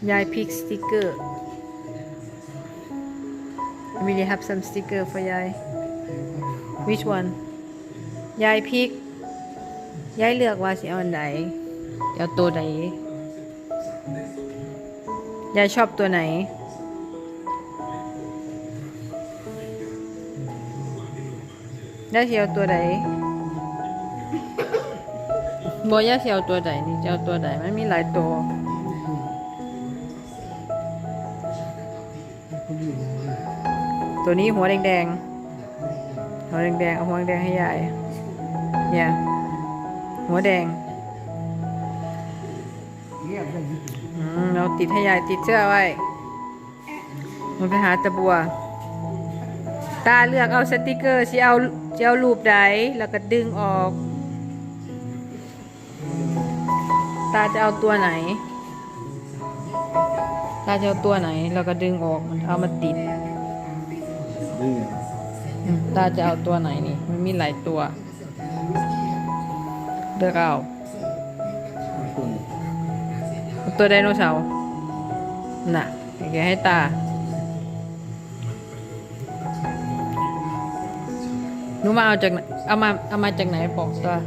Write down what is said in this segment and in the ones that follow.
ຍາຍພິກສະຕິກເກີ We have some sticker for ຍາຍ Which one? ຍາຍພິກ ຍາຍເລືອກວ່າຊິເອົາອັນໃດ? ຈະເອົາໂຕໃດ? ຍາຍຊອບຕົວໃດ? ຍາຍຊິເອົາຕົວໃດ? ບໍ່ ຍາຍຊິເອົາຕົວໃດນີ້? ຈະເອົາຕົວໃດ? ມັນມີຫຼາຍໂຕ. ຕົວນີ້ຫົວແດງໆ ຫົວແດງໆ ເອົາຫົວແດງໃຫ້ຍາຍ. ເນຍ ຫົວແດງ. ອືມ ເອົາຕິດໃຫ້ຍາຍ ຕິດເສື້ອໄວ້. ມັນໄປຫາຕາບົວ. ຕາເລືອກເອົາສະຕິກເກີ ຊິເອົາ ຊິເອົາຮູບໃດ ແລ້ວກໍດຶງອອກ. ຕາຈະເອົາຕົວໃດ? ຕາຈະເອົາຕົວໃດ? ແລ້ວກໍດຶງອອກ ມັນເອົາມາຕິດ. ອືມ ຕາຈະເອົາຕົວໃດນີ້? ມັນມີຫຼາຍຕົວ. ເລືອກເອົາ ເອົາຕົວໄດໂນເສົານະ. ໂອເຄ ໃຫ້ຕາ. ໜູມາເອົາຈາກ ເອົາມາ ເອົາມາຈາກໃນ? ບອກຕົວະ.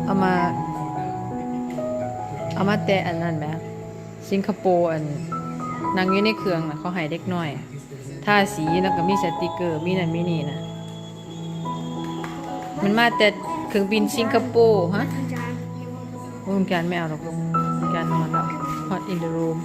ເອົາມາ ເອົາມາແຕ່ອັນນັ້ນແໝ ສິງກະໂປ. ອັນ ນັ່ງຢູ່ໃນເຄື່ອງນະ ເຂົາໃຫ້ເດັກນ້ອຍທາສີ ແລ້ວກໍມີສະຕິກເກີ ມີນັ້ນມີນີ້ນະ. ມັນມາແຕ່ເຄື່ອງບິນສິງກະໂປ. ຮະ? ໂອ້ຍ ແມ່ນບໍ່ເອົາດອກລູກ ແມ່ນນອນແລ້ວ. Hot in the room.